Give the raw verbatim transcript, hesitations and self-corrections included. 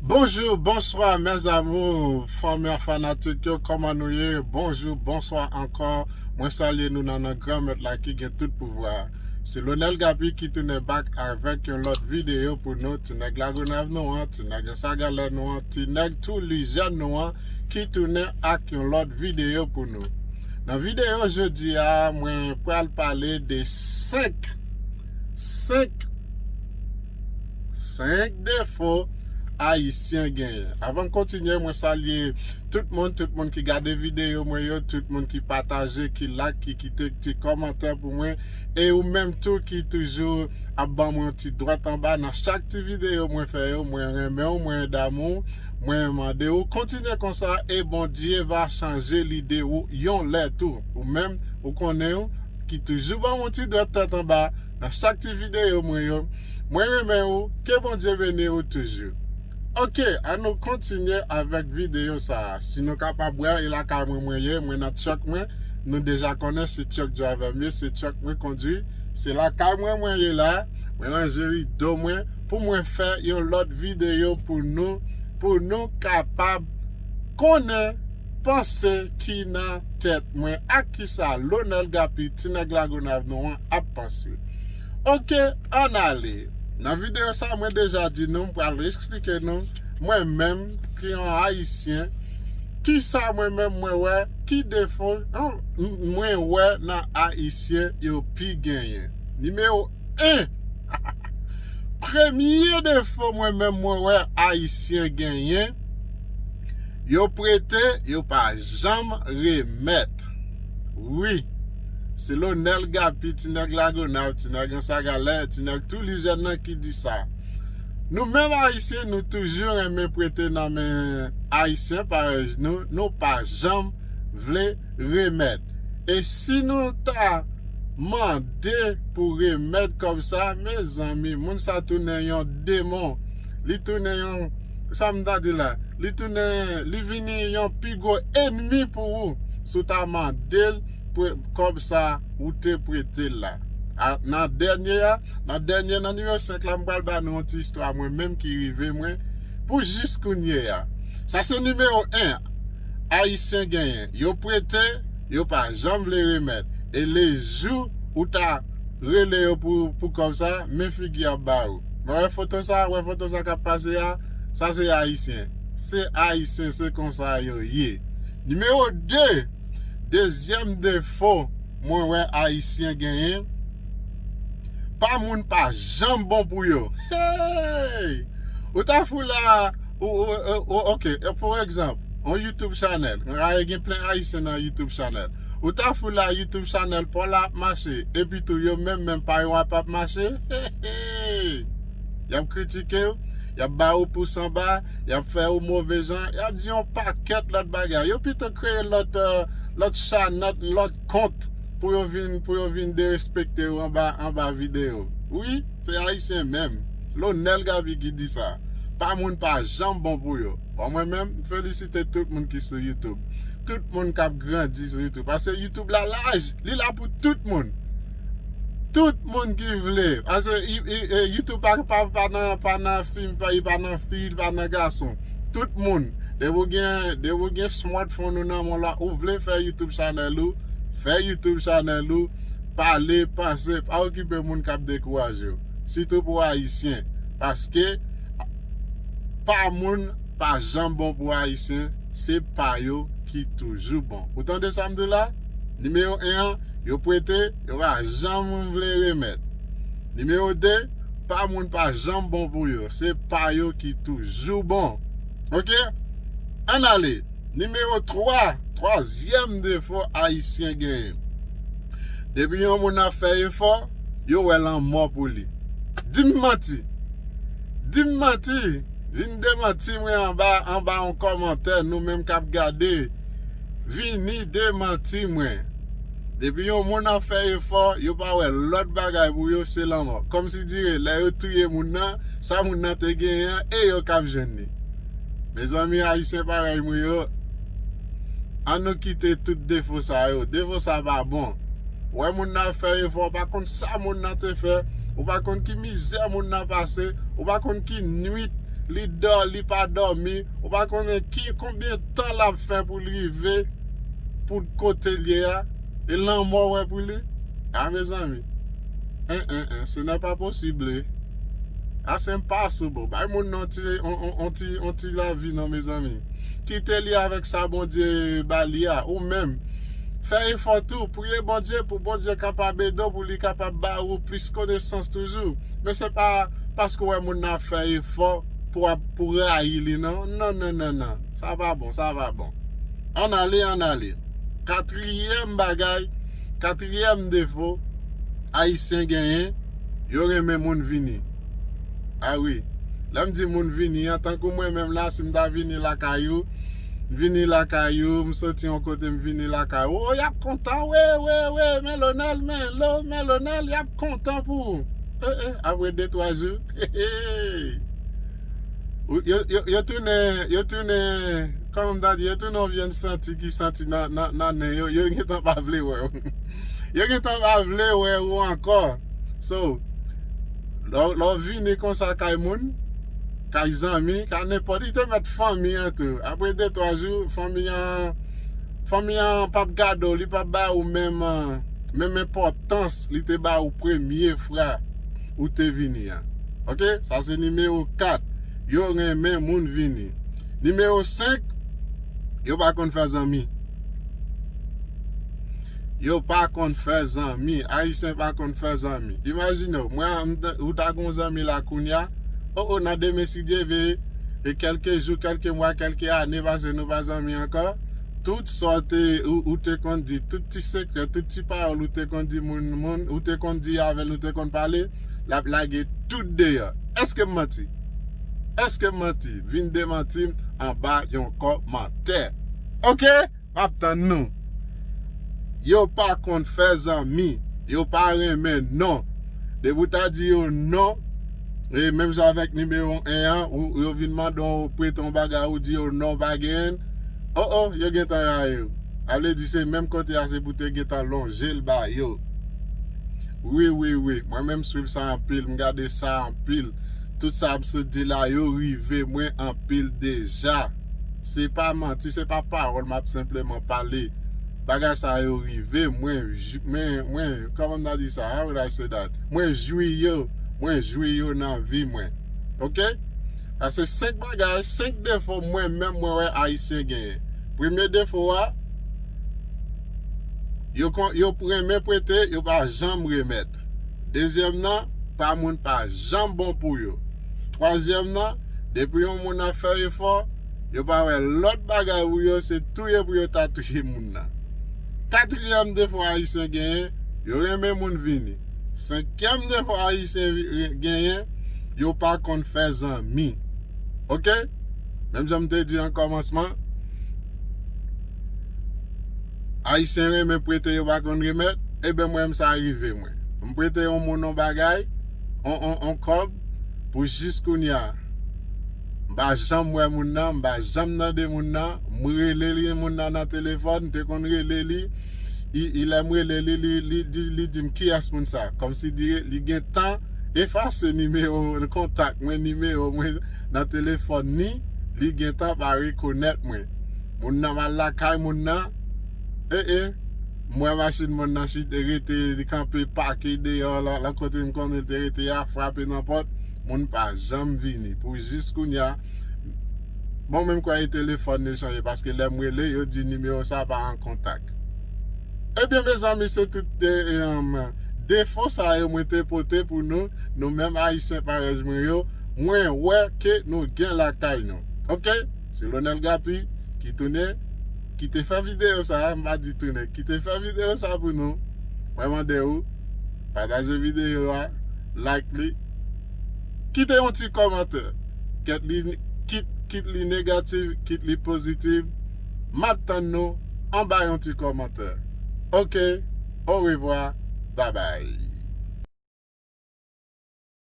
Bonjou, bonswa, mes amours, fanmi ak fanatik yo, kòman nou ye? Bonjou, bonswa ankò. Mwen salye nou nan non Granmèt la ki gen tout pouvwa. Se Lonel Gaby ki tounen back avèk yon lòt videyo pou nou. Ti nèg Lagonav nou an, ti nèg Anse à Galets nou an, ti nèg Toulijèn nou an ki tounen ak yon lòt videyo pou nou. Nan videyo jodi a, mwen pral pale de senk, senk, senk defo Ayisyen genyen. Avan m kontinye, mwen salye tout moun, tout moun ki gade videyo mwen yo, tout moun ki pataje, ki like, ki kite ti kòmantè pou mwen, e ou menm tou ki toujou ap ban mwen yon ti dwèt anba nan chak ti videyo mwen fè yo. Mwen renmen w, mwen damou w, mwen mande w kontinye konsa, e Bondye va chanje lide w yon lè tou. Ou menm, ou konnen w, ki toujou ban mwen yon ti dwèt tèt anba nan chak ti videyo mwen yo. Mwen renmen w, ke Bondye beni w toujou. Ok, ann nou kontinye avèk videyo sa a. Si nou kapab wè, e lakay mwen mwen ye, mwen nan truck mwen. Nou deja konnen se truck driver m ye, se truck mwen kondwi. Se lakay mwen mwen ye la. Mwen ranje rido mwen pou mwen fè yon lòt videyo pou nou, pou nou kapab konnen panse ki nan tèt mwen ak kisa Lonel Gaby, ti nèg Lagonav nou an, ap panse. Ok, ann ale. Nan videyo sa, mwen deja di nou, m pral eksplike nou, mwen menm, ki yon Ayisyen, kisa mwen menm mwen wè, ki defo, non, m-, mwen wè nan Ayisyen yo pi genyen. Nimewo en, premye defo mwen menm mwen wè Ayisyen genyen, yo prete, yo pa janm remèt. Wi, se Lonel Gaby, ti nèg Lagonav, ti nèg Anse à Galets, ti nèg Toulijèn nan ki di sa. Nou menm Ayisyen, nou toujou renmen prete nan men Ayisyen parèy nou, nou pa janm vle remèt. E si nou ta mande pou remèt kòb sa, mezanmi, moun sa tounen yon demon. Li tounen yon, sa m ta di la, li tounen, li vini yon pi gwo ènmi pou ou si w ta mande l pou kòb sa ou te prete l la. A, nan dènye a, nan dènye, nan nimewo senk la, m pral ba nou yon ti istwa mwen menm ki rive mwen pou jis kounye a. Sa se nimewo en. Ayisyen genyen. Yo prete, yo pa janm vle remèt. E lejou ou ta rele yo pou, pou kòb sa, men figi y ap ba ou. Mwen wè foto sa, wè foto sa k ap pase a, sa se Ayisyen. Se Ayisyen, se konsa yo ye. Nimewo de, dezyèm defo mwen wè Ayisyen genyen, pa moun pa janm bon pou yo. Hey! Ou ta fou la, ou, ou, ou, ou, ok, e, pou egzanp, yon YouTube channel, raye gen plen Ayisyen nan YouTube channel. Ou ta fou la, YouTube channel pa w la ap mache, epi tou yo menm menm pa yo ap ap mache. Hey, hey! Y ap kritike w, y ap ba ou pous anba, y ap fè ou move jan, y ap di yon pakèt lòt bagay. Yo pito kreye lòt, eh, lòt chanèl, lòt kont pou yo vin, pou yo vin derespekte w anba, anba videyo. Wi, se Ayisyen menm. Lonel Gaby ki di sa. Pa moun pa janm bon pou yo. Bon, mwen menm, m felisite tout moun ki sou YouTube. Tout moun k ap grandi sou YouTube. Paske YouTube la laj, li la pou tout moun. Tout moun ki vle. Paske i, i, e, YouTube pa, pa, pa nan, pa nan fi, pa, li pa nan fi, li pa nan gason. Tout moun. Depi w gen, depi w gen smartphone ou nan men w la, ou vle fè YouTube channel ou, fè YouTube channel ou, pale, panse, pa okipe moun k ap dekouraje w. Sitou pou Ayisyen. Paske pa moun pa janm bon pou Ayisyen, se pa yo ki toujou bon. Ou tande sa m di w la? Nimewo en an, yo prete, yo pa janm vle remèt. Nimewo de, pa moun pa janm bon pou yo, se pa yo ki toujou bon. Ok? Ann ale. Nimewo twa, twazyèm defo Ayisyen genyen. Depi yon moun ap fè efò, yo wè lanmò pou li. Di m manti. Di m manti. Vin demanti mwen anba, anba yon kòmantè, nou menm k ap gade. Vini demanti mwen. Depi yon moun ap fè efò, yo pa wè lòt bagay pou yo, se lanmò. Kòmsidire, lè yo touye moun nan, sa moun nan te genyen an, e yo k ap jwenn li. Mezanmi, Ayisyen parèy mwen yo, ann nou kite tout defo sa yo. Defo sa pa bon. Wè moun nan ap fè efò, ou pa konn sa moun nan te fè, ou pa konn ki mizè moun nan pase, ou pa konn ki nwit Li dò, li pa dòmi. Ou pa konnen ki, konbyen tan l ap fè pou l rive pou kote l ye a. E lanmò wè pou li. A, mezanmi. En, en, en, ce n'est pas possible. A, se impossible. Bay moun nan ti, on, on, on ti, on ti lavi non, mezanmi. Kite li avèk sa Bondye ba li a. Ou menm, fè efò tou. Priye Bondye pou Bondye kapab ede w, pou li kapab ba ou plis konesans toujou. Men se pa paske w wè moun nan ap fè efò pou ap, pou rayi li, non. Non, non, non, non. Sa pa bon, sa pa bon. Ann ale, ann ale. Katriyèm bagay, katriyèm defo Ayisyen genyen, yo renmen moun vini. A wi. Lè m di moun vini an, tankou mwen menm la, si m ta vini lakay ou, m vini lakay ou, m soti yon kote, m vini lakay ou, o, y ap kontan, wi, wi, wi, men Lonèl, men Lo, men Lonèl, y ap kontan pou ou. E, e, apre de, twa jou, yo, yo, yo tounen, yo tounen, kòman m ta di, yo tounen yon vyann santi ki santi nan, nan, nan nen yo, yo gentan pa vle wè w. Yo gentan pa vle wè ou ankò. So, lè w, lè w vini konsa kay moun, kay zanmi, kay nenpòt, li te mèt fanmi an tou. Apre de, twa jou, fanmi an, fanmi an p ap gade w, li p ap ba ou menm, menm enpòtans li te ba ou premye fwa ou te vini an. Oke? Sa se nimewo kat. Yo renmen moun vini. Nimewo senk, yo pa konn fè zanmi. Yo pa konn fè zanmi. Ayisyen pa konn fè zanmi. Imajine w, mwen, m ta, ou ta gon zanmi la kounya. O, o, nan demen, si Dye vle, e kèlke jou, kèlke mwa, kèlke ane pase, nou pa zanmi ankò. Tout sa w te, ou, ou te konn di, tout ti sekrè, tout ti pawòl ou te konn di moun, moun, ou te konn di avè l, ou te konn pale, l ap lage tout deyò. Èske m manti? Èske m manti? Vin demanti m anba yon kòmantè. Oke? M ap tann nou. Yo pa konn fè zanmi. Yo pa renmen non. Depi w ta di yo non, e menm jan avèk nimewo en an, ou, yo vin mande w prete yon bagay, ou di yo non, pa genyen. O, o, yo gentan rayi w. A vle di se menm kote a, se pou te gentan lonje l ba yo. Wi, wi, wi. Mwen menm swiv sa anpil, m gade sa anpil. Tout sa ap sot di la, yo rive mwen anpil deja. Se pa manti, se pa pawòl, m ap senpleman pale. Bagay sa yo rive mwen, j-, men, mwen, kòman m ta di sa? How would I say that? Mwen jwi yo, mwen jwi yo nan vi mwen. Oke? Sa se senk bagay, senk defo mwen menm mwen wè Ayisyen genyen. Premye defo a, yo kon, yo renmen prete, yo pa janm remèt. Dezyèm nan, pa moun pa janm bon pou yo. Twazyèm nan, depi yon moun ap fè efò, yo pa wè lòt bagay pou yo, se touye pou yo ta touye moun nan. Katriyèm defo Ayisyen genyen, yo renmen moun vini. Senkyèm defo Ayisyen vi-, genyen, yo pa konn fè zanmi. Oke? Menm jan m te di an kòmansman, Ayisyen renmen prete, yo pa konn remèt. Eben, mwen menm sa rive mwen. M prete yon moun yon bagay, yon, yon, yon kòb, pou jis kounye a. M pa janm wè moun nan, m pa janm tande moun nan. M rele li, moun nan nan telefòn, m te konn rele li. I, i lè m rele li, li, li di, li di m kiyès moun sa. Kòmsi di li gentan efase nimewo kontak mwen, nimewo mwen nan telefòn ni, li gentan pa rekonèt mwen. Moun nan, m al lakay moun nan, e, e, m wè machin moun nan chit, rete, li kanpe, pake deyò, la, la kote m konnen l te rete a, frape nan pòt, moun pa janm vini. Pou jis kounye a, bon, menm kwè e telefòn li chanje, paske lè m rele, yo di nimewo sa pa an kontak. Ebyen, mezanmi, se tout de, em, defo sa yo mwen te pote pou nou, nou menm Ayisyen parèy mwen yo, mwen wè ke nou gen lakay nou. Oke? Se Lonèl Gapi ki tounen, ki te fè videyo sa a, m pa di tounen, ki te fè videyo sa a pou nou. Mwen mande ou, pataje videyo a, like li, kite yon ti kòmantè. Kit li, kit, kit li negatif, kit li pozitif, m ap tann nou anba yon ti kòmantè. Oke, orevwa, babay.